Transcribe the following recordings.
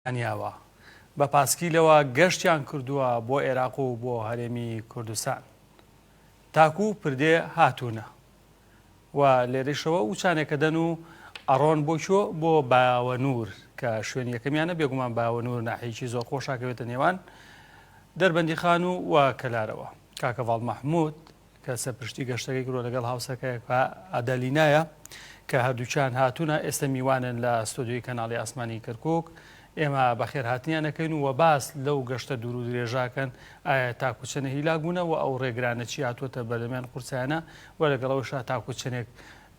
بەریتانیاوە بە پاسکیلەوە گەشتیان کردووە بۆ ئێراق و بۆ هەرێمی کوردستان تاکو پردێ هاتوونە و لێرەشەوە وچانێکە دەن و ئەڕۆن بۆ کوێ بۆ باوەنوور کە شوێنی یەکەمیانە بێگومان باوەنوور ناحیەکی زۆر خۆشاکەوێتە نێوان دەربەندیخان و و کەلارەوە کاکەڤاڵ مەحموود کە سەرپشتی گەشتەکەی کردووە لەگەڵ هاوسەرەکەی ئادالینایە کە هەردووکیان هاتوونە ئێستا میوانن لە ستۆدیۆی کەناڵی ئاسمانی کەرکک ئێمە بەخێرهاتنیان ئەکەین و باس لەو گەشتە دوور و درێژاکەن ئایا تاکو چەنە هیلاک بوونە و ئەو ڕێگرانە چی هاتووەتە بەردەمیان قورسایانە و لەگەڵەوەشا تاکو چەنێک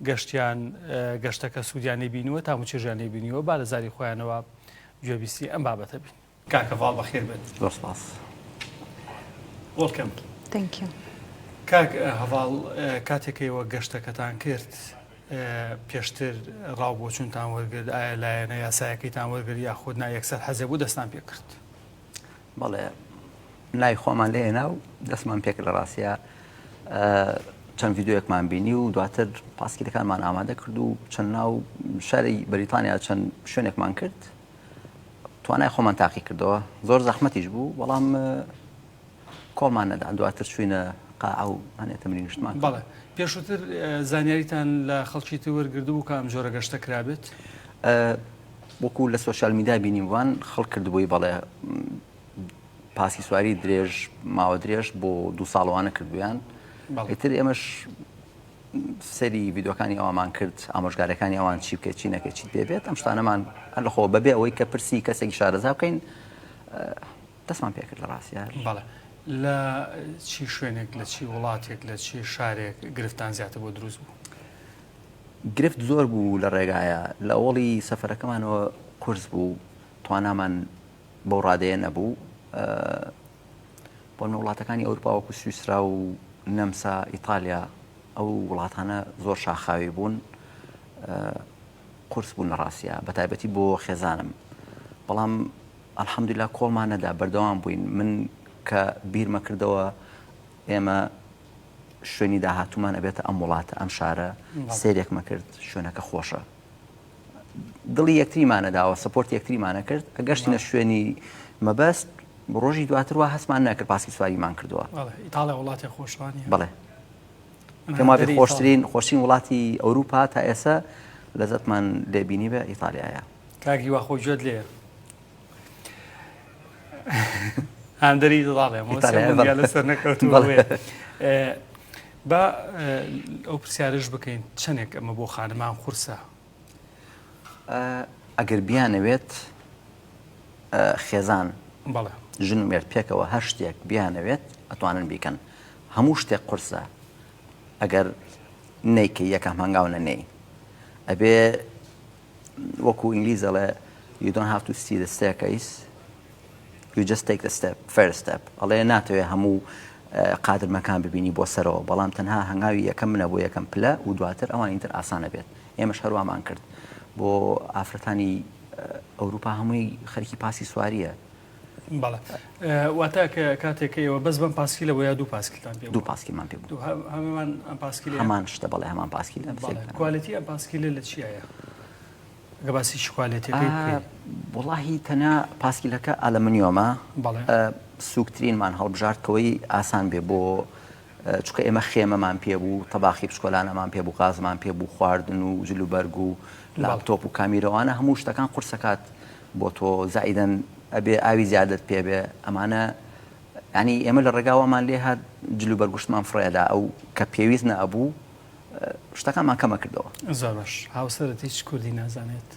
گەشتیان گەشتەکە سوودیان لێ بینیوە تام و چێژیان لێ بینیوە با لە زاری خۆیانەوە گوێبیستی ئەم بابەتە بین. کاک هەڤاڵ بەخێر بێن. زۆر سپاس. Welcome. Thank you. کاک هەڤاڵ کاتێک ئێوە گەشتەکەتان کرد پێشتر ڕاو بۆچونتان وەرگرت ئایا لایەنە یاسایەکەیتان وەرگرت یاخود نا یەکسەر حەزێ بوو دەستان پێ کرد؟ بەڵێ ناوی خۆمان لێنا و دەستمان پێکرد لە ڕاستە چەند ڤیددیوەکمان بینی و دواتر پاسکیلەکانمان ئامادە کرد و چەند ناو شاری بەریتانیا چەند شوێنێکمان کرد توانای خۆمان تاقی کردەوە زۆر زەحمەتیش بوو بەڵام کۆڵمان نەدا دواتر چوینە قاعە و هەنێ تەمرین شتمان بەڵێ پێشووتر زانیاریتان لە خەڵکی تر وەرگرتبوو کە ئەم جۆرە گەشتە کرابێت؟ وەکو لە social media بینیبووان خەڵک کردبووی بەڵێ پاسی سواری درێژ ماوە درێژ بۆ دوو ساڵوانە کردویان ئیتر ئێمەش سەیری ڤیدیۆکانی ئەومان کرد ئامۆژگاریەکانی ئەوان چی بکەیت چی نەکەیت چیت پێ بێت ئەم شتانەمان هەر لەخۆ بەبێ ئەوەی کە پرسی کەسێکی شارەزا بکەین دەستمان پێکرد لە ڕاستیا بەڵێ لە چی شوێنێک لە چی وڵاتێک لە چی شارێک گرفتان زیاتر بۆ دروست بوو؟ گرفت زۆر بوو لە ڕێگایە لە ئەوڵی سەفەرەکەمانەوە قورس بوو توانامان بەو ڕادەیە نەبوو بۆ وڵاتەکانی ئەوروپا وەکو سویسرا و نەمسا ئیتالیا ئەو وڵاتانە زۆر شاخاوی بوون قورس بوون لە ڕاستە بە تایبەتی بۆ خێزانم بەڵام الحەمدلله کۆڵمان نەدا بەردەوام بووین من کە بیرمە کردەوە ئێمە شوێنی داهاتومان ئەبێتە ئەم وڵاتە ئەم شارە سێرێکمە کرد شوێنەکە خۆشە دڵی یەکتریمانە داوە support یەکتریمانە کرد ئەگەشتینە شوێنی مەبەست ڕۆژی دواتر وا هەستمان نەکرد پاسی سواریمان کردووە. ئیتاڵیا وڵاتێ خۆشوانە. بەڵێ پێم وابێ خۆشترین خۆشترین وڵاتی ئەوروپا تا ئێستا لەزەتمان لێبینی بە ئیتالیایە. کاک هیوا خۆ گوێت لێیە. هاندەری ئیتاڵیا لەسەر نەکەوتووە. با ئەو پرسیارش بکەین چەندێک ئەمە بۆ خانمان قورسە؟ ئەگەر بیانەوێت خێزان ژن و مێرد پێکەوە هەر شتێک بیانەوێت ئەتوانن بیکەن هەموو شتێک قورسە ئەگەر نیکە یەکەم هەنگاو نەنێی ئەبێ وەکو ئینگلیز ئەڵێ you don't have to see the staircase you just take the step first step ئەڵێ ناتەوێ هەموو قادرمەکان ببینی بۆ سەرەوە بەڵام تەنها هەنگاوی یەکەم منە بۆ یەکەم پلە و دواتر ئەوانی تر ئاسانە بێت ئێمەش هەروامان کرد بۆ ئافرەتانی ئەوروپا هەمووی خەرکی پاسی سواریە. بەڵێ واتە کە کاتێک کە ئێوە بەس بەم پاسکیلە بۆ یا دوو پاسکیلتان پێ دوو پاسکیلمان پێ بوو هەمان ئەم پاسکیلە هەمان شتە بەڵێ هەمان پاسکیلە quality ئەم پاسکیلە لە چیایە گە باسی چ quality ەکەی بکەین وەڵاهی تەنها پاسکیلەکە ئەلەمنیۆمە سوکترینمان هەڵبژارد کەوەی ئاسان بێ بۆ چونکە ئێمە خێمەمان پێ بوو، تەباخی بچکۆلانەمان پێ بوو، غازمان پێ بوو، خواردن و جل و بەرگ و لاپتۆپ و کامیرەوانە هەموو شتەکان قورسەکات بۆ تۆ زائیدەن ئەبێ ئاوی زیادت پێ بێ ئەمانە ینی ئێمە لە ڕێگاوەمان لێ هات جل و بەرگشتمان فڕێدا ئەو کە پێویست نەبوو شتەکانمان کەمە کردەوە. زۆر باش هاوسەرت هیچ کوردی نازانێت؟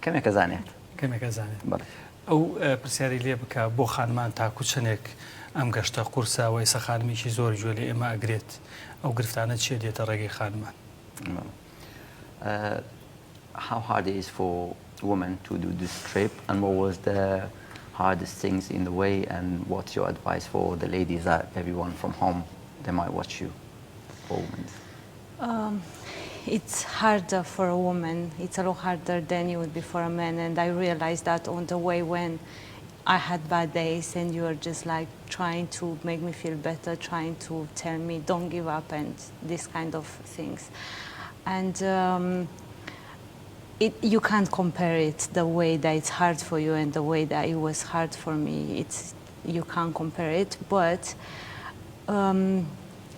کەمێکە زانێت. کەمێکە زانێت. بەڵێ. ئەو پرسیاری لێ بکە بۆ خانمان تاکو چەنێک ئەم گەشتە قورسە و ئێستا خانمێکی زۆر گوێ لە ئێمە ئەگرێت ئەو گرفتانە چیە دێتە ڕێگەی خانمان؟ How hard it is for women to do this trip and what was the hardest things in the way and what's your advice for the ladies that everyone from home they might watch you for women? Um, it's harder for a woman. It's a lot harder than it would be for a man. And I realized that on the way when I had bad days and you were just like trying to make me feel better, trying to tell me don't give up and this kind of things. And um, it, you can't compare it the way that it's hard for you and the way that it was hard for me. It's you can't compare it, but um,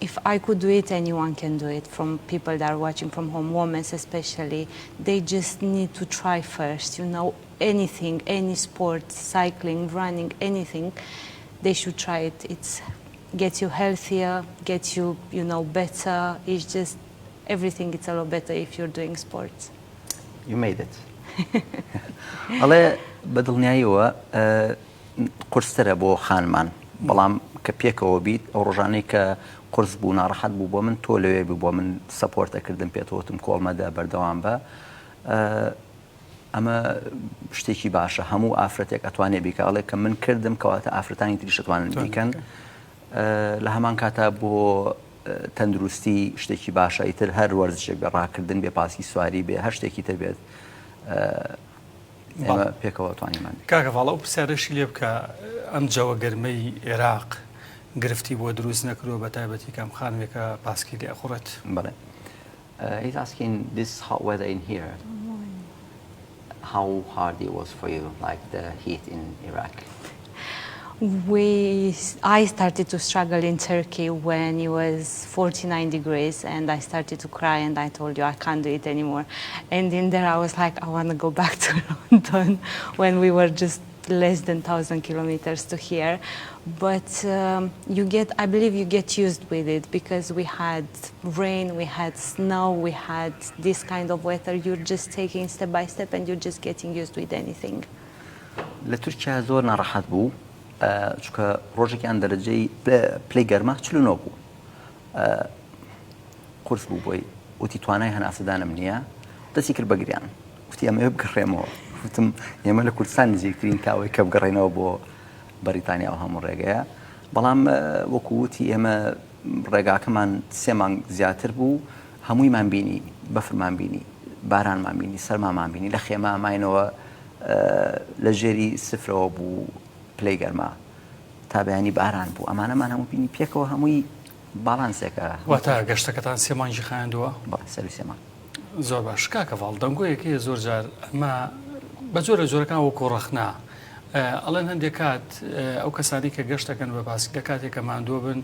if I could do it, anyone can do it. From people that are watching from home, women especially, they just need to try first. You know, anything, any sport, cycling, running, anything, they should try it. It's gets you healthier, gets you, you know, better. It's just everything. It's a lot better if you're doing sports. You made it. ئەڵێ بە دڵنیاییەوە قورسترە بۆ خانمان بەڵام کە پێکەوە بیت ئەو ڕۆژانەی کە قورس بوو ناڕەحەت بوو بۆ من تۆ لەوێ بوو بۆ من support ئەکردم پێتەوەتم کۆڵمەدە بەردەوام بە ئەمە شتێکی باشە هەموو ئافرەتێک ئەتوانێ بیکە ئەڵێ کە من کردم کەواتە ئافرەتانی تریش ئەتوانن بیکەن لە هەمان کاتا بۆ تەندروستی شتێکی باشە ئیتر هەر وەرزشێک بێ ڕاکردن بێ پاسی سواری بێ هەر شتێکی تر بێت ئێمە پێکەوە توانیمان کاکە ڤاڵ ئەو پرسیارەشی لێ بکە ئەم جەوە گەرمەی عێراق گرفتی بۆ دروست نەکردووە بە تایبەتی کەم خانمێکە پاسکی لێ ئەخوڕێت بەڵێ He's asking this hot weather in here how hard it was for you like the heat in Iraq We, I started to struggle in Turkey when it was 49 degrees and I started to cry and I told you I can't do it anymore. And in there I was like, I want to go back to London when we were just less than 1,000 kilometers to here. But um, you get, I believe you get used with it because we had rain, we had snow, we had this kind of weather. You're just taking step by step and you're just getting used with anything. لە تورکیا زۆر ناڕەحەت بوو چونکە ڕۆژێکیان دەرەجەی پلەی گەرما 49 بوو قورس بوو بۆی وتی توانای هەناسەدانم نییە دەستی کرد بە گریان وتی ئەمەوێ بگەڕێمەوە وتم ئێمە لە کوردستان نزیکترین تا ئەوەی کە بگەڕێنەوە بۆ بەریتانیا و هەموو ڕێگەیە بەڵام وەکو وتی ئێمە ڕێگاکەمان سێ مانگ زیاتر بوو هەموویمان بینی بەفرمان بینی بارانمان بینی سەرمامان بینی لە خێمە ماینەوە لە ژێری سفرەوە بوو پلەی گەرما تا بەیانی باران بوو ئەمانەمان هەموو بینی پێکەوە هەمووی باڵانسێکە. واتە گەشتەکەتان سێ مانگی خایاندووە؟ بەڵێ سەروی سێ مانگ. زۆر باش کاک هەڤاڵ دەنگۆیەک هەیە زۆر جار ئەمە بە جۆرە جۆرەکان وەکو ڕەخنە ئەڵێن هەندێک کات ئەو کەسانی کە گەشت دەکەن بە پاسکیل لە کاتێک کە ماندووە بن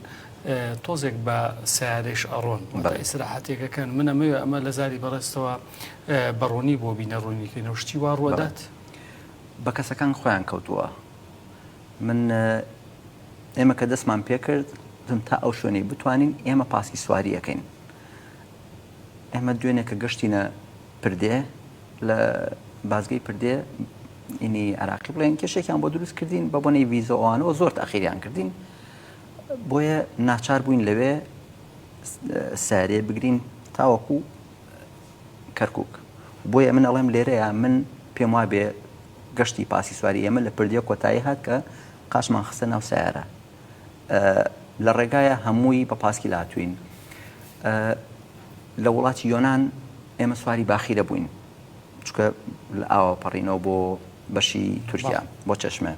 تۆزێک بە سیارەیش ئەڕۆن واتە ئیسراحەتێکەکەن من ئەمەوێ ئەمە لە زاری بەڕێزتەوە بە ڕوونی بۆ بینە ڕوونی کەینەوە شتی وا ڕووەدات؟ بە کەسەکان خۆیان کەوتووە من ئێمە کە دەستمان پێکرد وتم تا ئەو شوێنەی بتوانین ئێمە پاسی سواری ئەکەین ئێمە دوێنێ کە گەشتینە پردێ لە بازگەی پردێ ئینی عراقی بڵێن کێشێکیان بۆ دروست کردین بە بۆنەی ڤیزە ئەوانەوە زۆر تاخیریان کردین بۆیە ناچار بووین لەوێ سارێ بگرین تاوەکو کەرکوک بۆیە من ئەڵێم لێرەیە من پێم وابێ گەشتی پاسی سواری ئێمە لە پردێ کۆتایی هات کە قاچمان خستە ناو سیارە لە ڕێگایە هەمووی بە پاسکیل هاتوین لە وڵاتی یۆناان ئێمە سواری باخیرە بووین چکە لە ئاوە پەڕینەوە بۆ بەشی تورکیا بۆ چەشمە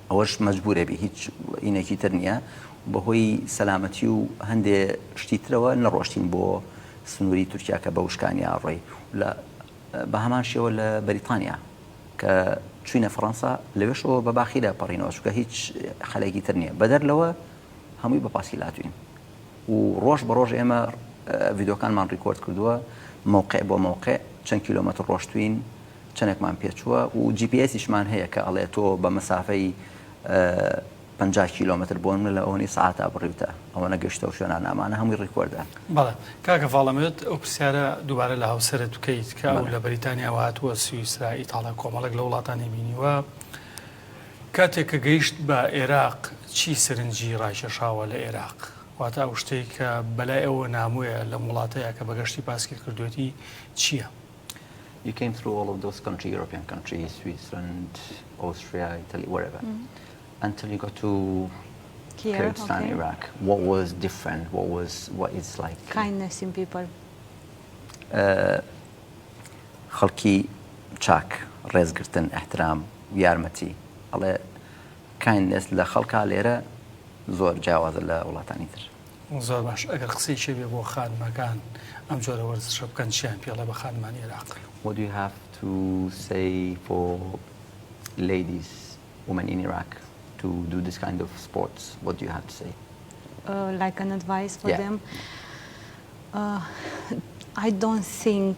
ئەوەش مەجبورە بی هیچ ئینێکی تر نییە بەهۆی سەلامەتی و هەندێ شتی ترەوە نەڕۆشتین بۆ سنووری تورکیا کە بە وشکانیا ڕۆی لە بە هەمان شێوە لە بەریتانیا کە چوینە فەڕەنسا لەوێشەوە بە باخیرە پەڕینەوە چونکە هیچ حەلێکی تر نییە بەدەر لەوە هەمووی بە پاسکیل هاتوین و ڕۆژ بە ڕۆژ ئێمە ڤیدۆکانمان ڕیکۆرد کردووە مەوقع بۆ مەوقع چەند کیلۆمەتر ڕۆشتوین چەندێکمان پێچووە و GPS یشمان هەیە کە ئەڵێ تۆ بە مەسافەی 50 کیلۆمەتر بۆ نمونە لە ئەوەنەی سەعاتا بڕیوتە ئەوەنە گەشتە و شوێنانە ئەمانە هەمووی record ە. بەڵێ کاکە هەڤاڵ ئەمەوێت ئەو پرسیارە دووبارە لە هاوسەرت بکەیت کە ئەو لە بەریتانیاوە هاتووە سویسرا ئیتاڵیا کۆمەڵێک لە وڵاتانی بینیوە کاتێک کە گەیشت بە ئێراق چی سەرنجی ڕاکێشاوە لە ئێراق واتە ئەو شتەی کە بەلای ئەوە نامۆیە لەم وڵاتەیە کە بە گەشتی پاسکیل کردوێتی چییە؟ You came through all of those countries, European countries, Switzerland, Austria, Italy, wherever. Mm -hmm. Until you got to Here, Kurdistan, okay. Iraq. What was different? What was what is like? Kindness in people. خەڵکی چاک، ڕێزگرتن، ئیحترام و یارمەتی. ئەڵێ kindness لە خەڵکا لێرە زۆر جیاوازە لە وڵاتانی تر. زۆر باش ئەگەر قسەیەکی بێ بۆ خانمەکان ئەم جۆرە وەرزشە بکەن چیان پێڵێ بە خانمانی عێراق؟ What do you have to say for ladies, women in Iraq to do this kind of sports? What do you have to say? Like an advice for Yeah. them? I don't think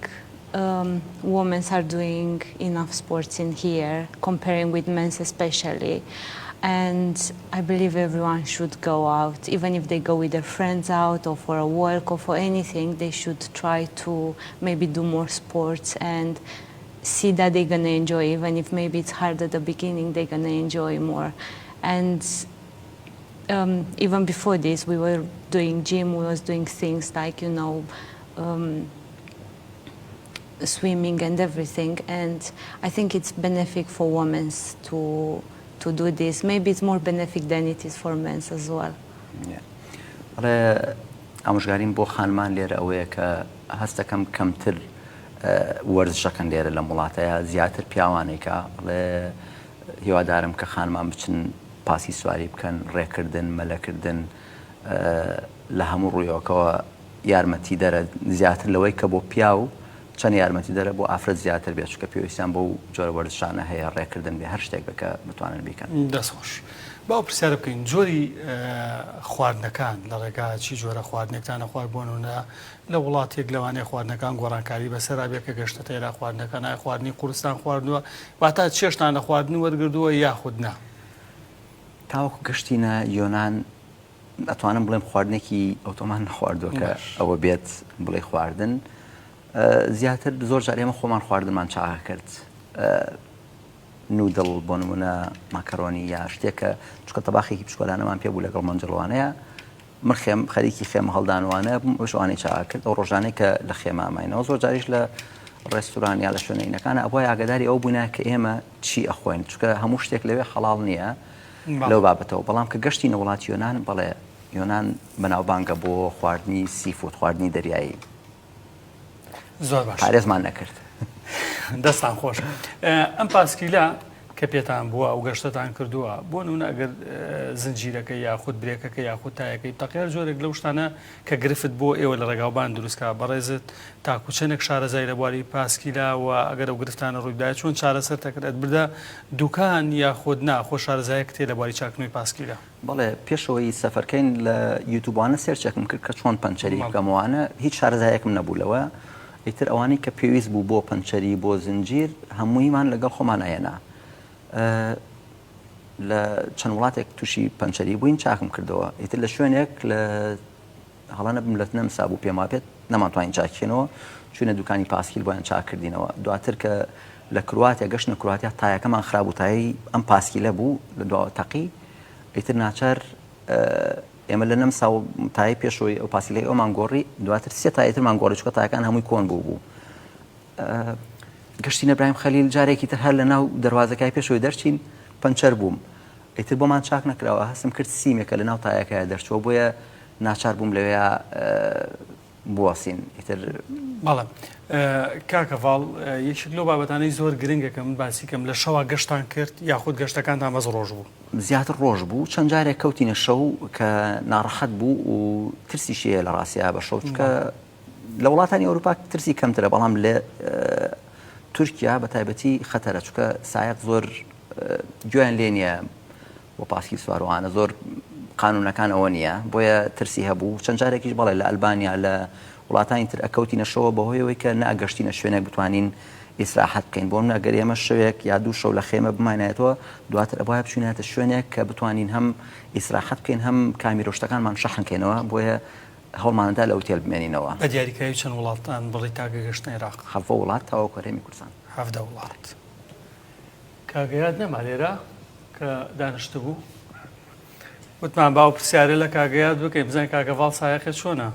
women are doing enough sports in here, comparing with men especially. And I believe everyone should go out, even if they go with their friends out or for a walk or for anything, they should try to maybe do more sports and see that they're gonna enjoy, even if maybe it's hard at the beginning, they're gonna enjoy more. And even before this, we were doing gym, we was doing things like, you know, swimming and everything. And I think it's benefic for women to do this. Maybe it's more benefic than it is for men as well. Yeah. ئەڵێ ئامۆژگاریم بۆ خانمان لێرە ئەوەیە کە هەستەکەم کەمتر وەرزشەکەن لێرە لەم وڵاتەیە زیاتر پیاوانێکە ئەڵێ هیوادارم کە خانمان بچن پاسی سواری بکەن ڕێکردن مەلەکردن لە هەموو ڕوویەکەوە یارمەتی دەرە زیاتر لەوەی کە بۆ پیاو چەند یارمەتی دەرە بۆ ئافرەت زیاتر بێت چونکە پێویستیان بەو جۆرە وەرزشانە هەیە ڕێکردن بێ هەر شتێک بێ کە بتوانن بیکەن. دەست خۆش. با ئەو پرسیارە بکەین جۆری خواردنەکان لە ڕێگا چی جۆرە خواردنێکتان ئەخوارد بۆ نمونە لە وڵاتێک لەوانەیە خواردنەکان گۆڕانکاری بەسەرا بێ کە گەشتەتە ئێرە خواردنەکان ئایا خواردنی قورستان خواردووە واتا چێشتان لە خواردن وەرگردووە یاخود نا؟ تاوەکو گەشتینە یۆنان ئەتوانم بڵێم خواردنێکی ئەوتۆمان نەخواردووە کە ئەوە بێت بڵێ خواردن زیاتر زۆر جار ئێمە خۆمان خواردنمان چاکە کرد نودڵ بۆ نمونە ماکەرۆنی یا شتێکە چکە تەباخێکی پشکۆلانەمان پێ بوو لەگەڵ مەنجەڵوانەیە من خێم خەریکی خێمە هەڵدانوانە بووم ئەوش ئەوانەی چاک کرد ئەو ڕۆژانەی کە لە خێمە ئەماینەوە زۆر جاریش لە ڕێستوران یا لە شوێنەکانە ئەبوای ئاگاداری ئەو بووینە کە ئێمە چی ئەخۆین چونکە هەموو شتێک لەوێ حەڵاڵ نییە لەو بابەتەوە بەڵام کە گەشتینە وڵاتی یۆنان بەڵێ یۆنان بەناوبانگە بۆ خواردنی seafood خواردنی دەریایی زۆر باش پارێزمان نەکرد. دەستان خۆش ئەم پاسکیلە کە پێتان بووە ئەو گەشتتان کردووە بۆ نمونە ئەگەر زنجیرەکە یاخود برێکەکە یاخود تایەکەی بتەقێر جۆرێک لەو شتانە کە گرفت بۆ ئێوە لە ڕێگاوبان دروستکا بەڕێزت تاکو چەندێک شارەزای لە بواری پاسکیلا و ئەگەر ئەو گرفتانە ڕوویبدایە چۆن چارەسەرت ئەکرد ئەتبردە دوکان یاخود نا خۆ شارەزایەکت هەیە لە بواری چاکردنەوەی پاسکیلا؟ بەڵێ پێشەوەی سەفەرکەین لە یوتوبوانە search ێکم کرد کە چۆن پەنچەری بکەم وانە هیچ شارەزایەکم نەبوو لەوە ئیتر ئەوانەی کە پێویست بوو بۆ پەنچەری بۆ زنجیر هەموویمان لەگەڵ خۆمان ئەهێنا لە چەند وڵاتێک تووشی پەنچەری بووین چاکم کردەوە ئیتر لە شوێنێک لە هەڵە نەبم لە نەمسا بوو پێم وابێت نەمانتوانی چاککەینەوە چوینە دوکانی پاسکیل بۆیان چاککردینەوە دواتر کە لە کرواتیا گەشتنە کرواتیا تایەکەمان خراپ بوو تایەی ئەم پاسکیلە بوو لە دواوە تەقی ئیتر ناچار ئێمە لە نەمسا و تایەی پێشەوەی ئەو پاسکیلەی ئەومان گۆڕی دواتر سێ تایەترمان گۆڕی چونکە تایەکان هەمووی کۆن بوو بوو گەشتینە برایم خەلیل جارێکی تر هەر لە ناو دەروازەکای پێشەوەی دەرچین پەنچەر بووم ئیتر بۆمان چاک نەکراوە هەستم کرد سیمێکە لە ناو تایەکەیا دەرچووە بۆیە ناچار بووم لەوێیا بوەسین ئیتر. بەڵێ کاک هەڤاڵ یەکێک لەو بابەتانەی زۆر گرنگە کە من باسی کەم لە شەوا گەشتان کرد یاخود گەشتەکانتان بەس ڕۆژ بوو؟ زیاتر ڕۆژ بوو چەند جارێک کەوتینە شەو کە ناڕەحەت بوو و ترسیشی هەیە لە ڕاستیا بە شەو چونکە لە وڵاتانی ئەوروپا ترسی کەمترە بەڵام لە تورکیا بە تایبەتی خەتەرە چونکە سایەق زۆر گوێیان لێ نییە بۆ پاسکیل سواروانە زۆر قانونەکان ئەوە نییە بۆیە ترسی هەبوو چەند جارێکیش بەڵێ لە ئەلبانیا لە وڵاتانی تر ئەکەوتینە شەوە بەهۆیەوەی کە نەئەگەشتینە شوێنێک بتوانین ئیسراحەت بکەین بۆ منە گەر ئێمە شەوێک یا دوو شەو لە خێمە بمانایەتەوە دواتر ئەبوایە بچوینایەتە شوێنێک کە بتوانین هەم ئیسراحەت بکەین هەم کامیرە و شتەکانمان شەحن کەینەوە بۆیە هەوڵماندا لە ئوتێل بمێنینەوە. بە دیاریکراوی چەند وڵاتتان بڕی تا گەگەشتنە عێراق؟ 17 وڵات تاوەکو هەرێمی کوردستان. 17 وڵات. کاک ئەیاد نەما لێرە کە دانیشتبوو وتمان با ئەو پرسیارە لە کاک ئەیاد بکەین بزانین کاک هەڤاڵ سایەقێ چۆنە؟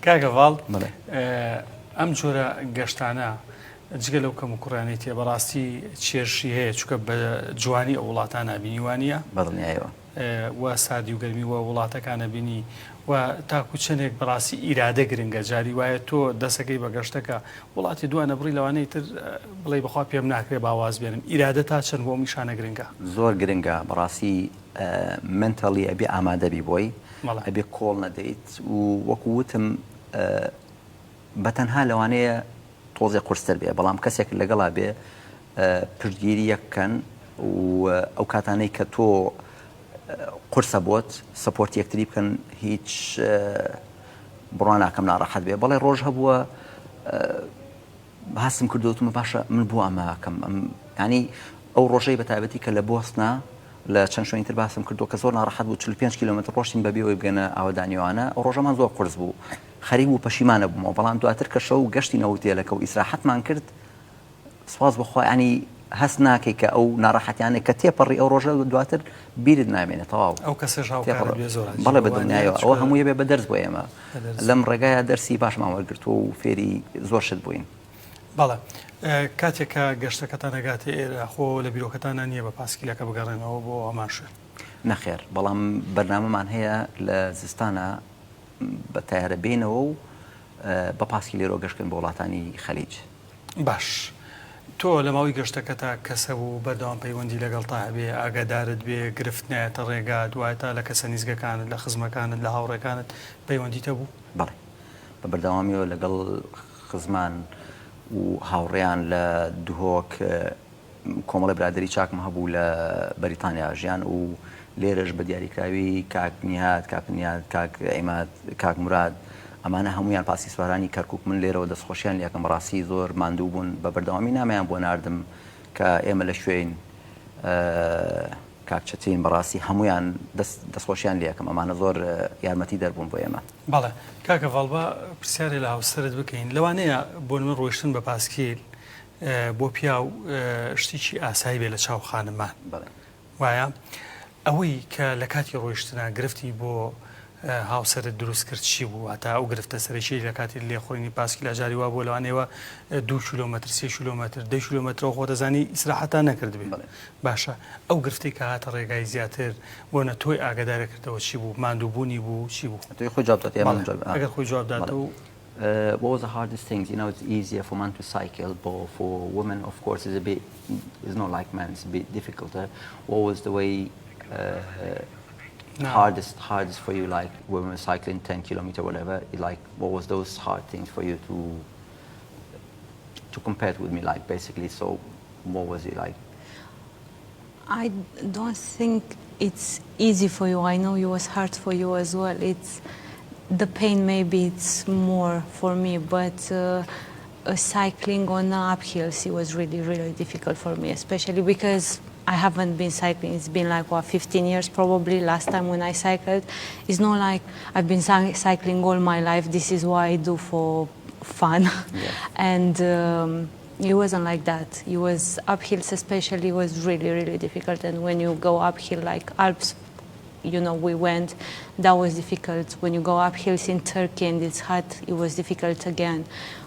کاک هەڤاڵ ئەم جۆرە گەشتانە جگە لەو کەم و کوڕیانەی تێ بەڕاستی چێژی هەیە چونکە بە جوانی ئەو وڵاتانە بینی وانە بەدڵنیایەوە و ساردی و گەرمی و وڵاتەکانە بینی و تاکو چەندێک بەڕاستی ئیرادە گرنگە جاری وایە تۆ دەسەکەی بە گەشتەکە وڵاتی دوا نەبڕی لەوانەیە تر بڵێی بەخوا پێم ناکرێ با واز بێنم ئیرادە تا چەند بۆ ئەم ئیشانە گرنگە؟ زۆر گرنگە بەڕاستی mentally ئەبێ ئامادە بی بۆی ئەبێ کۆڵ نەدەیت و وەکو وتم بە تەنها لەوانەیە تۆزێ قورستر بێ بەڵام کەسێک لەگەڵا بێ پشتگیری یەک بکەن و ئەو کاتانەی کە تۆ قورسە بۆت support یەکتری بکەن هیچ بڕوا ناکەم ناڕەحەت بێ بەڵێ ڕۆژ هەبووە هەستم کردوتمە باشە من بۆ ئەمە ئەکەم ئەم ینی ئەو ڕۆژەی بە تایبەتی کە لە بۆسنا لە چەند شوێنی تر باسم کردو کە زۆر ناڕەحەت بوو 45 کیلومتر ڕۆشتین بەبێ ئەوەی بگەنە ئاوەدانیوانە ئەو ڕۆژەمان زۆر قورس بوو خەریک بوو پەشیمانە بوومەوە بەڵام دواتر کە شەو گەشتینە هوتێلەکە و ئیسراحەتمان کرد سوپاس بۆ خوا یانی هەست ناکەی کە ئەو ناڕەحەتیانەی کە تێپەڕی ئەو ڕۆژە دواتر بیرت نامێنێ تەواو ئەو کەسەش هاوکارت بێ زۆر بەڵێ بە دڵنیایەوە ئەوە هەمووی بێ بە دەرس بۆ ئێمە لەم ڕێگایە دەرسی باشمان وەرگرتووە و فێری زۆر شت بووین. بەڵێ کاتێک کە گەشتەکەتان ئەگاتە ئێرە خۆ لە بیرۆکەتانا نییە بە پاسکیلەکە بگەڕێنەوە بۆ هەمان شوێن؟ نەخێر بەڵام بەرنامەمان هەیە لە زستانا بە تەیارە بێینەوە و بە پاسکیل لێرەوە گەشت بکەین بۆ وڵاتانی خەلیج. باش تۆ لە ماوەی گەشتەکەتا کەس هەبوو بەردەوام پەیوەندی لەگەڵتا هەبێ، ئاگادارت بێ، گرفت نایەتە ڕێگات، واتە لە کەسە نیزگەکانت، لە خزمەکانت، لە هاوڕێکانت پەیوەندیت هەبوو؟ بەڵێ بە بەردەوامیەوە لەگەڵ خزمان و هاوڕێیان لە دهۆک کۆمەڵی برادەری چاکم هەبوو لە بەریتانیا ژیان و لێرەش بە دیاریکراوی کاک نیهاد، کاک نیهاد، کاک عیماد، کاک موراد ئەمانە هەموویان پاسی سوارانی کەرکوک من لێرەوە دەستخۆشیان لێ ئەکەم بەڕاستی زۆر ماندوو بوون بە بەردەوامی نامەیان بۆ ناردم کە ئێمە لە کوێین کاک چەتین بەڕاستی هەموویان دەست دەستخۆشیان لێ ئەکەم ئەمانە زۆر یارمەتی دەربوون بۆ ئێمە. بەڵێ کاکە ڤاڵ با پرسیارێ لە هاوسەرت بکەین لەوانەیە بۆ نمونە ڕۆیشتن بە پاسکیل بۆ پیاو شتێکی ئاسایی بێ لە چاو خانمان وایە ئەوەی کە لە کاتی ڕۆیشتنا گرفتی بۆ هاوسەرت دروست کرد چی بوو هەتا ئەو گرفتە سەرەکی لە کاتی لێخۆرینی پاسکیلا جاری وا بۆ لەوانەیەوە دو کیلۆمەتر سێ کیلۆمەتر دە کیلۆمەترەوە خۆ دەزانی ئیسراحەتان نەکردبێ باشە ئەو گرفتەی کە هاتە ڕێگای زیاتر بۆ نە تۆی ئاگادارە کردەوە چی بوو ماندووبوونی بوو چی بوو تۆی خۆی جواب داتەوە ئەگەر خۆی جواب داتەوە What was the hardest things? You know, it's easier for men to cycle, but for women, of course, it's a bit, it's not like men, it's a bit difficult. Uh, what was the way uh, no. hardest hardest for you like when we were cycling 10 kilometer whatever like what was those hard things for you to to compare it with me like basically so what was it like I don't think it's easy for you. I know it was hard for you as well. It's the pain maybe it's more for me, but uh, uh, cycling on uphills it was really really difficult for me, especially because I haven't been cycling. It's been like what 15 years probably last time when I cycled. It's not like I've been cycling all my life. This is what I do for fun. Yeah. And um, it wasn't like that. It was uphills especially was really really difficult. And when you go uphill like Alps, you know, we went, that was difficult. When you go up hills in Turkey and it's hot, it was difficult again.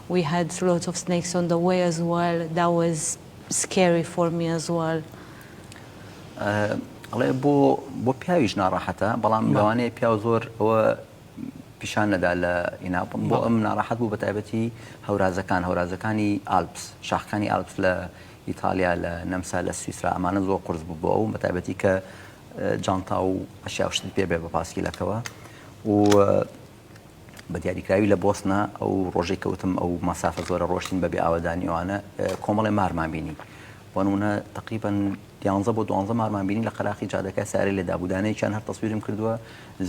We had lots of snakes on the way as well. That was scary for me as well. ئەڵێ بۆ بۆ پیاویش ناڕەحەتە بەڵام لەوانەیە پیاو زۆر ئەوە پیشان نەدا لە ئینا بۆ ئەم ناڕەحەت بوو بە تایبەتی هەورازەکان هەورازەکانی ئالپس شاخەکانی ئالپس لە ئیتالیا لە نەمسا لە سویسرا ئەمانە زۆر قورس بوو بۆ ئەو بە تایبەتی کە جانتا و ئەشیا و شتت پێ بێ بە پاسکیلەکەوە و بە دیاریکراوی لە بۆسنا ئەو ڕۆژەی کەوتم ئەو مەسافە زۆرە ڕۆشتین بەبێ ئاوەدانی ئەوانە کۆمەڵێ مارمان بینی بۆ نمونە تقریبا یانزە بۆ دوانزە مارمان بینی لە قەراخی جادەکە سارێ لێ دابوو دانەیەکیان هەر تەسویرم کردووە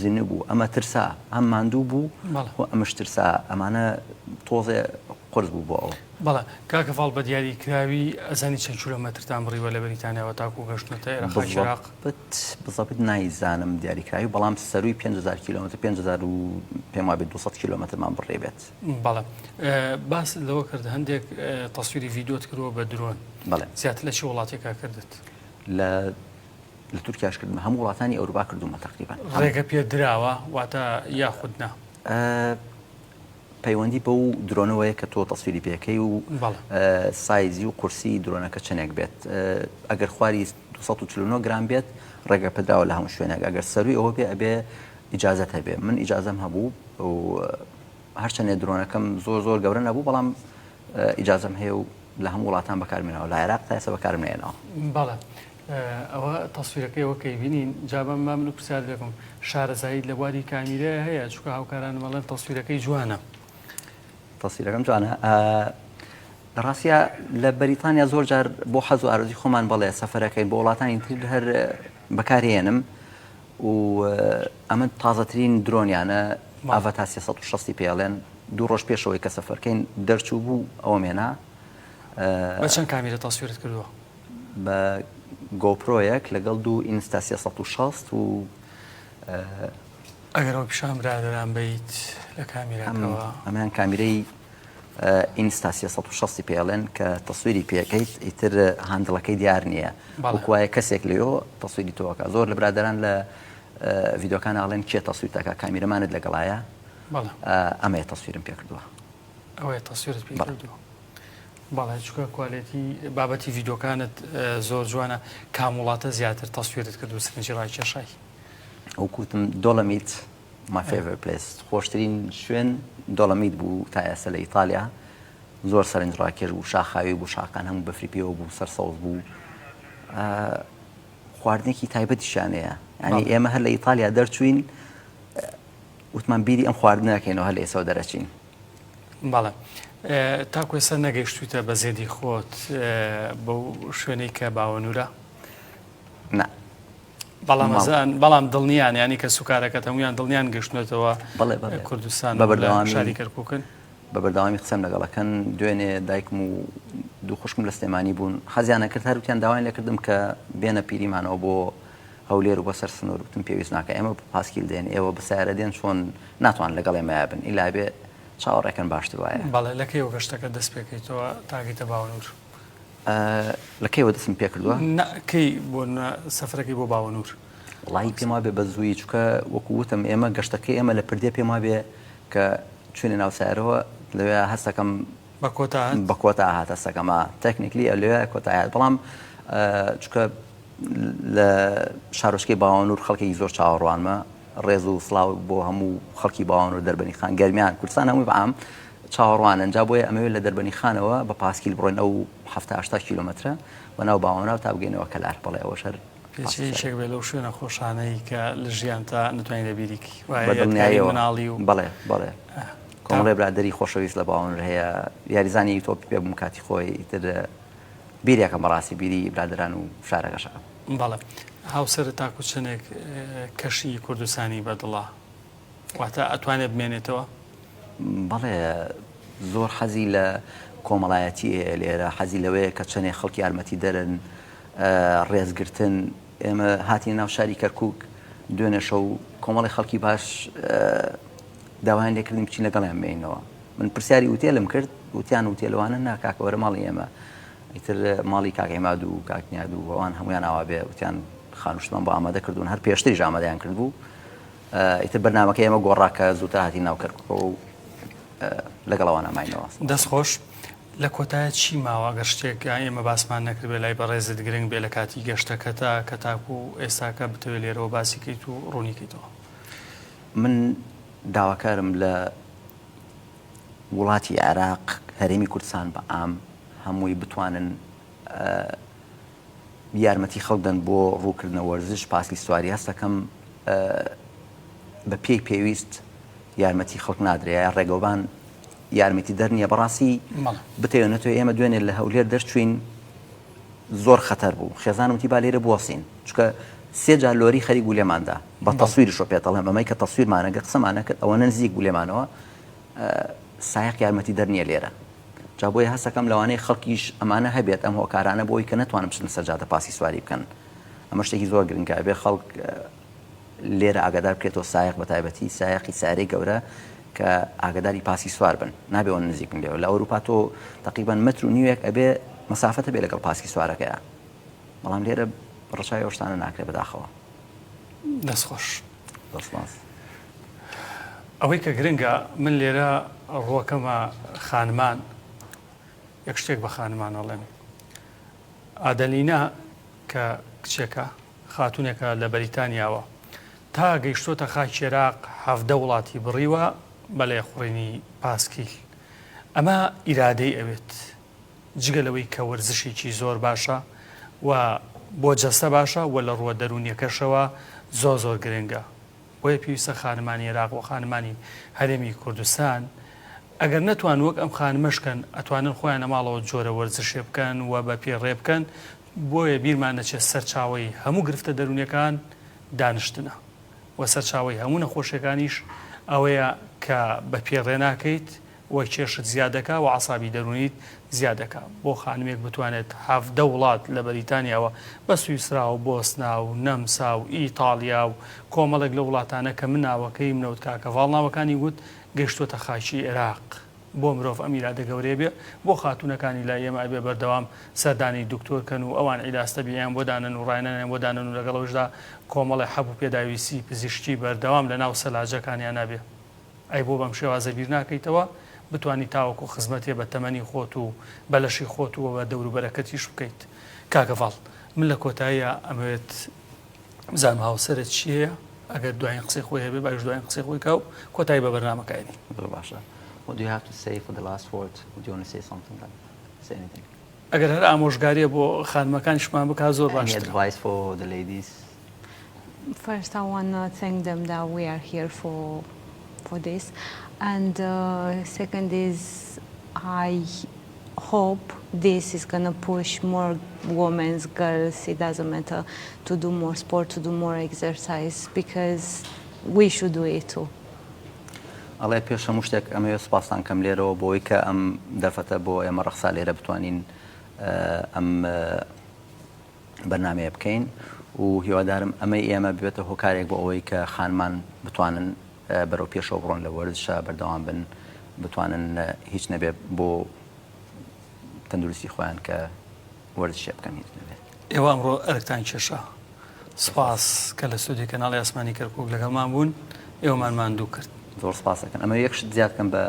زیندوو بوو ئەمە ترسا هەم ماندوو بوو و ئەمش ترسا ئەمانە تۆزێ قورس بوو بۆ ئەو. بەڵێ کاکە ڤاڵ بە دیاری کراوی ئەزانی چەند کیلۆمەترتان بڕیوە لە بەریتانیاوە تاکوو گەشتنەتە ئێرە خاکی عێراق؟ بزەبت بزەبت نایزانم دیاری کراوی بەڵام سەرووی 5000 کیلۆمەتر 5000 و پێم وابێت 200 کیلۆمەترمان بڕیبێت. بەڵێ باست لەوە کرد هەندێک تەسویری ڤیدیۆت کردووە بە درۆن. بەڵێ. زیاتر لە چی وڵاتێکا کردت؟ لە لە تورکیاش کردمە هەموو وڵاتانی ئەوروپا کردوومە تەقریبەن. ڕێگە پێ دراوە واتە یاخود نا؟ پەیوەندی بەو درۆنەوەیە کە تۆ تەسویری پێکەی و سایزی و قورسی درۆنەکە چەندێک بێت ئەگەر خواری 249 گرام بێت ڕێگە پێدراوە لە هەموو شوێنێک ئەگەر سەروی ئەوە بێ ئەبێ ئیجازەت هەبێ من ئیجازەم هەبوو و هەرچەندێ درۆنەکەم زۆر زۆر گەورە نەبوو بەڵام ئیجازەم هەیە و لە هەموو وڵاتان بەکارمێنەوە لە عێراق تا ئێستا بەکارم نێنەوە. بەڵێ ئەوە تەسویرەکەی ئەوە کەی بینین جا بەم با من پرسیار لێکم شارەزاییت لە بواری کامیرەیە هەیە چونکە هاوکارانم ئەڵێن تەسویرەکەی جوانە. تەسویرەکەم جوانە لە ڕاستیا لە بەریتانیا زۆر جار بۆ حەز و ئارەزوی خۆمان بەڵێ سەفەرەکەین بۆ وڵاتانی تر هەر بەکارهێنم و ئەمە تازەترین درۆنیانە ئاڤاتا 360 پێڵێن دوو ڕۆژ پێشەوەی کە سەفەرکەین دەرچوو بوو ئەوە مێنا. بە چەند کامیرە تەسویرت کردووە؟ بە گۆپرۆیەک لەگەڵ دوو ئینستا 360 و ئەگەر ئەو پیشان برادەران بیت لە کامیرەکەوە. ئەمەیان کامیرەی ئینستا 360 پێڵێن کە تەسویری پێکەیت ئیتر handle ەکەی دیار نییە وەکوایە کەسێک لەوێ تەسویری تۆکە زۆر لە برادەران لە ڤیدۆکان ئاڵێن کێ تەسویر دەکا کامیرەمانت لەگەڵایە ئەمەیە تەسویرم پێ کردووە ئەوەیە تەسویرت پێ کردووە بەڵێ چونکە quality بابەتی ڤیدۆکانت زۆر جوانە کام وڵاتە زیاتر تەسویرت کرد و سەرنجی ڕاکێشای ئەو کوتم دۆڵەمیت My favorite place خۆشترین شوێن دۆڵەمیت بوو تا ئێستا لە ئیتالیا زۆر سەرنج ڕاکێش بوو شاخاوی بوو شاخەکان هەموو بەفری پێوە بوو سەر سەوز بوو خواردنێکی تایبەتیشیان هەیە ینی ئێمە هەر لە ئیتالیا دەرچوین وتمان بیری ئەم خواردنەکەینەوە هەر لە ئێسەوە دەرەچین بەڵێ تاکو ئێستا نەگەیشتویتە بە زێدی خۆت بەو شوێنەی کە باوەنورە نا بەڵام ئەزان بەڵام دڵنیان ینی کە سوکارەکەت هەمویان دڵنیان گەشتنەتەوە بەڵێ بەڵێ کوردستان بە بەردەوامی شاری کەرکوکن بە بەردەوامی قسەم لەگەڵەکەن دوێنێ دایکم و دوو خوشکم لە سلێمانی بوون حەزیانە کرد هەروتیان داوایان لێکردم کە بێنە پیریمانەوە بۆ هەولێر و بەسەر سنوور وتم پێویست ناکە ئێمە بە پاسکیل دێن ئێوە بە سیارە دێن چۆن ناتوان لەگەڵ ئێمەیا بن ئیلا بێ چاوەڕێکەن باشتر وایە. بەڵێ لە کەیەوە گەشتەکە دەست پێکەیتەوە تاگەیتە باوەنوور؟ لە کەیەوە دەستم پێ کردووە؟ نا کەی بۆ سەفرەکەی بۆ باوەنوور؟ وەڵاهی پێم وابێ بە زوویی چونکە وەکو وتم ئێمە گەشتەکەی ئێمە لە پردێ پێم وابێ کە چوینە ناو سەیارەوە لەوێ هەستەکەم بە کۆتا هات؟ بە کۆتا هات هەستەکەم technically لەوێ کۆتا هات بەڵام چونکە لە شارۆچکەی باوەنوور خەڵکێکی زۆر چاوەڕوانمە ڕێز و سڵاو بۆ هەموو خەڵکی باوەنوور دەربەنی خان گەرمیان کوردستان هەمووی بەعام چاوەڕوانن جا بۆیە ئەمەوێت لە دەربەنی خانەوە بە پاسکیل بڕۆین ئەو هەفتا کیلۆمەترە بە ناو باوەناو تا بگەینەوە کەلار بەڵێ ئەوەش هەر پێچێ یەکێک بێ لەو شوێنە خۆشانەی کە لە ژیانتا نەتوانین لەبیری کەی وایە بە یادگاری دڵنیاییەوە مناڵی و بەڵێ بەڵێ کۆمەڵێ برادەری خۆشەویست لە باوەنور هەیە یاریزانی تۆپی پێ بووم کاتی خۆی ئیتر بیرێکم بەڕاستی بیری برادەران و شارەکەشەکەم. بەڵێ هاوسەرت تاکو چەندێک کەشی کوردستانی بەدڵە؟ واتە ئەتوانێ بمێنێتەوە؟ بەڵێ زۆر حەزی لە کۆمەڵایەتی هەیە لێرە حەزی لەوەیە کە چەندێک خەڵکی یارمەتی دەرن ڕێزگرتن ئێمە هاتینە ناو شاری کەرکک دوێنێ شەو کۆمەڵی خەڵکی باش داوایان لێکردن بچین لەگەڵیان بێنەوە من پرسیاری ئوتێلم کرد وتیان وتێلوانە نا کاکە وەرە ماڵی ئێمە ئیتر ماڵی کاک عیماد و کاک نیاد و ئەوان هەمویان ئاوا بێ وتیان خانوشتمان بۆ ئامادە کردوون هەر پێشتریش ئامادەیان کرد بوو ئیتر بەرنامەکەی ئێمە گۆڕا کە زووتر هاتین ناو کەرکوکەوە و لەگەڵ ئەوانە ماینەوە. دەست خۆش. لە کۆتایە چی ماوە ئەگەر شتێک ئێمە باسمان نەکردبێ لای بەڕێزت گرنگ بێ لە کاتی گەشتەکەتا کە تاکو ئێستاکە بتەوێ لێرەوە باسی کەیت و ڕوونی کەیتەوە؟ من داواکارم لە وڵاتی عێراق، هەرێمی کوردستان بە عام هەمووی بتوانن یارمەتی خەڵک دەن بۆ ڕووکردنە وەرزش پاسکیل سواری هەستەکەم بە پێی پێویست یارمەتی خەڵک نادرێ یا ڕێگەوبان یارمەتی دەر نییە بەڕاستی بتەوێ نەتەوێ ئێمە دوێنێ لە هەولێر دەرچوین زۆر خەتەر بوو خێزانم وتی با لێرە بوەسین چونکە سێ جار لۆری خەریک بوو لێماندا بە تەسویرشەوە پێت ئەڵێم ئەمەی کە تەسویرمانە گرت قسەمانە کرد ئەوەنە نزیک بوو لێمانەوە سایەق یارمەتی دەر نییە لێرە جا بۆیە هەستەکەم لەوانەیە خەڵکیش ئەمانە هەبێت ئەم هۆکارانە بۆی کە نەتوانن بچنە سەر جادە پاسی سواری بکەن ئەمە شتێکی زۆر گرنگە ئەبێ خەڵک لێرە ئاگادار بکرێتەوە سایەق بە تایبەتی سایەقی سارەی گەورە کە ئاگاداری پاسی سوار بن نابێ ئەوەنە نزیک بن لێوە لە ئەوروپا تۆ تقریبا مەتر و نیوێک ئەبێ مەسافەت هەبێ لەگەڵ پاسکی سوارەکەیا بەڵام لێرە ڕەچاوی ئەو شتانە ناکرێ بەداخەوە. دەست خۆش. زۆر سپاس. ئەوەی کە گرنگە من لێرە ڕووەکەمە خانمان یەک شتێک بە خانمان ئەڵێم ئادەلینا کە کچێکە خاتونێکە لە بەریتانیاوە. تا گەیشتۆتە خاکی عێراق 17 وڵاتی بڕیوە بە لێخوڕینی پاسکیل. ئەمە ئیرادەی ئەوێت. جگە لەوەی کە وەرزشێکی زۆر باشە و بۆ جەستە باشە و لە ڕووە دەروونیەکەشەوە زۆر زۆر گرنگە. بۆیە پێویستە خانمانی عێراق و خانمانی هەرێمی کوردستان ئەگەر نەتوان وەک ئەم خانمەش کەن ئەتوانن خۆیان لە ماڵەوە جۆرە وەرزشێ بکەن و بە پێ ڕێ بکەن بۆیە بیرمان نەچێت سەرچاوەی هەموو گرفتە دەروونیەکان دانیشتنە و سەرچاوەی هەموو نەخۆشیەکانیش ئەوەیە کە بە پێ ڕێ ناکەیت و کێشت زیاد دەکا و عەسابی دەروونیت زیاد دەکا. بۆ خانمێک بتوانێت 17 وڵات لە بەریتانیاوە بە سویسرا و بۆسنا و نەمسا و ئیتاڵیا و کۆمەڵێک لەو وڵاتانە کە من ناوەکەیم نەوت کاکە ڤاڵ ناوەکانی گوت گەیشتۆتە خاکی ئێراق بۆ مرۆڤ ئەم ئیرادە گەورەیە بێ بۆ خاتوونەکانی لای ئێمە ئەبێ بەردەوام سەردانی دکتۆر کەن و ئەوان عیلاج تەبیعیان بۆ دانەن و ڕاهێنانیان بۆ دانەن و لەگەڵ ئەوەشدا کۆمەڵێ حەب و پێداویستی پزیشکی بەردەوام لەناو سەلاجەکانیانا بێ. ئەی بۆ بەم شێوازە بیر ناکەیتەوە بتوانی تاوەکو خزمەتێ بە تەمەنی خۆت و بە لەشی خۆت و بە دەوروبەرەکەتیش بکەیت کاک هەڤاڵ من لە کۆتاییا ئەمەوێت بزانم هاوسەرت چی هەیە ئەگەر دوایین قسەی خۆی هەبێ باش دوایین قسەی خۆی کا و کۆتایی بە بەرنامەکە ئەنی. زۆر باشە What do you have to say for the last word? Do you want to say something? Like, say anything. ئەگەر هەر ئامۆژگاریە بۆ خانمەکانیشمان بکا زۆر Any باشترە. advice for the ladies? First I wanna thank them that we are here for for this and uh, second is I hope this is gonna push more women, girls, it doesn't matter, to do more sport, to do more exercise because we should do it too. ئەڵێ پێش هەموو شتێک ئەمەوێ سوپاستان کەم لێرەوە بۆی کە ئەم دەرفەتە بۆ ئێمە ڕەخسا لێرە بتوانین ئەم بەرنامەیە بکەین و هیوادارم ئەمەی ئێمە ببێتە هۆکارێک بۆ ئەوەی کە خانمان بتوانن بەرەو پێشەوە بڕۆن لە وەرزشە بەردەوام بن بتوانن هیچ نەبێ بۆ تەندروستی خۆیان کە وەرزشێ بکەن هیچ نەبێت. ئێوە ئەمڕۆ ئەرکتان کێشا. سپاس کە لە ستۆدیۆی کەناڵی ئاسمانی کەرکووک لەگەڵمان بوون، ئێوەمان ماندوو کرد. زۆر سپاس ئەکەن. ئەمەوێ یەک شت زیاد بکەم بە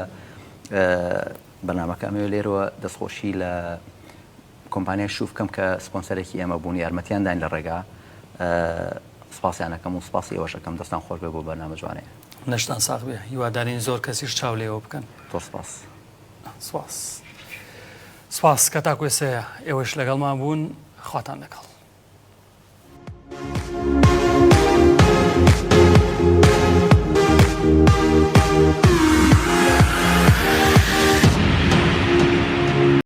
بەرنامەکە، ئەمەوێ لێرەوە دەستخۆشی لە کۆمپانیای شوف بکەم کە سپۆنسەرێکی ئێمە بوون یارمەتیان داین لە ڕێگا سپاسیان ئەکەم و سپاسی ئێوەش ئەکەم دەستان خۆش بێ بۆ بەرنامە جوانەیە. لەشتان ساغ بێ هیوادارین زۆر کەسیش چاو لێوە بکەن. زۆر سپاس. سپاس. سپاس کە تاکو ئێستا ئێوەش لەگەڵمان بوون خواتان لەگەڵ.